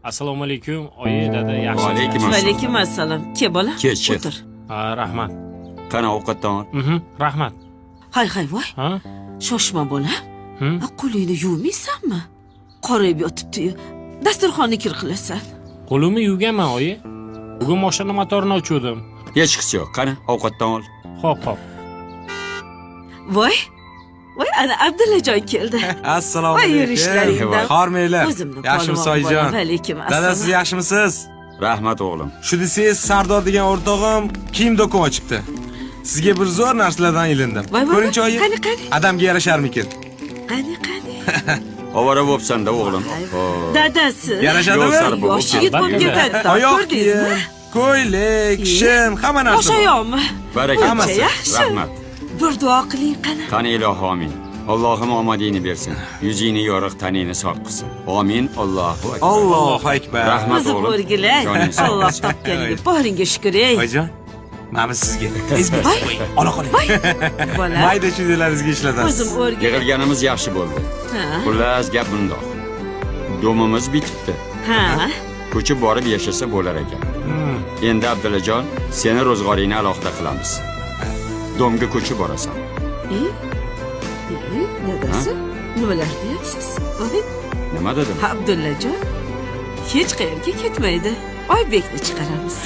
Assalomu alaykum, oyi, dada, yaxshimisiz? Alaykum assalom. Alaykum assalom. Ke, bola. Kel, kel. O'tir. Ha, rahmat. Qani, ovqatdan ol. Rahmat. Hay, hay, voy. Ha? Shoshma, bola. Hı? A, qo'lingni yuvmaysanmi? Qorayib yotibdi-yu. Dasturxonni kir qilasan. Qo'limni yuvganman, oyi. Bugun moshina motorini o'chirdim. Hech yo'q. Qani, ovqatdan ol. Xo'p, xo'p. Voy. Voy, ana Abdullajon keldi. Assalomu Voy, alaykum. yurishlaringdan. Hormanglar. O'zimni Yaxshimisiz, polvon oyijon? bola. Alaykum Dada, siz assalom. yaxshimisiz? Rahmat, o'g'lim. Shu desangiz, Sardor degan o'rtog'im kiyim do'kon ochibdi. Sizga bir zo'r narsalardan ilindim. Voy, voy, Ko'ringchi, voy. oyi. Qani, qani? Adamga yarasharmikin? Qani, qani? Ovora bo'psan-da, o'g'lim. Xo'p. Dadasi. Yarashadimi? Yo'q, sari Yosh yigit bo'lib Albatta. ketadi. Oyoq Ko'rdingizmi? kiyim, ko'ylak, shim, hamma narsa Bosh bor. oyoqmi? Baraka. Hammasi. Yaxshi. Rahmat. Bir duo qiling, qani. Qani, ilohi omin. Allohim omadingni bersin. Yuzingni yorug', taningni sog' qilsin. Omin. Allohu akbar. Allohu akbar. Rahmat. O'zim o'g'lim. o'rgilay. Joning sog' Alloh bo'lsin. topganiga boringga shukur, ey. Oyijon, mana bu sizga. Tez Voy. qo'ying. Ola qoling. Bola. Mayda chuydalaringizga ishlatasiz. O'zim o'rgilay. Yig'ilganimiz yaxshi bo'ldi. Ha. Xullas, gap bundoq. Domimiz bitibdi. Ha. Ko'chib borib yashasa bo'lar ekan. Endi, Abdullajon, seni ro'zg'oringni alohida qilamiz. Domga ko'chib borasan. E? E, dadasi, nimalar deyapsiz? Voy, Nima dedim? Abdullajon hech qayerga ketmaydi. Oybekni chiqaramiz.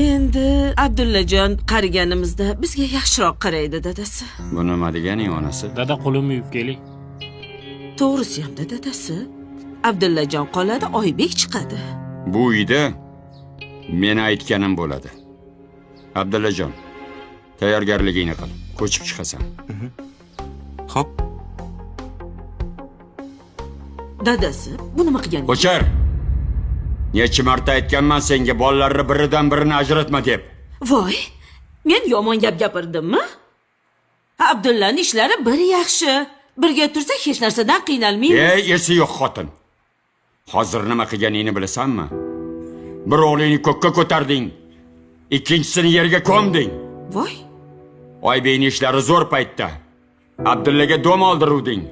Endi Abdullajon qariganimizda bizga yaxshiroq qaraydi, dadasi. Bu nima deganing, onasi? Dada, qo'limni yuvib keling. To'g'risi hamda, dadasi. Abdullajon qoladi, Oybek chiqadi. Bu uyda meni aytganim bo'ladi. Abdullajon, tayyorgarligingni qil. Ko'chib chiqasan. Xo'p. Dadasi, bu nima qilganingiz? O'chir! Necha marta aytganman senga, bolalarni biridan birini ajratma deb. Voy, men yomon gap gapirdimmi? Abdullani ishlari bir yaxshi. Birga tursa hech narsadan qiynalmaymiz. Ey, esi yo'q xotin. Hozir nima qilganingni bilasanmi? Bir o'g'lingni ko'kka ko'tarding. Ikkinchisini yerga ko'mding. Voy, Oybekning ishlari zo'r paytda. Abdullaga dom oldiruvding.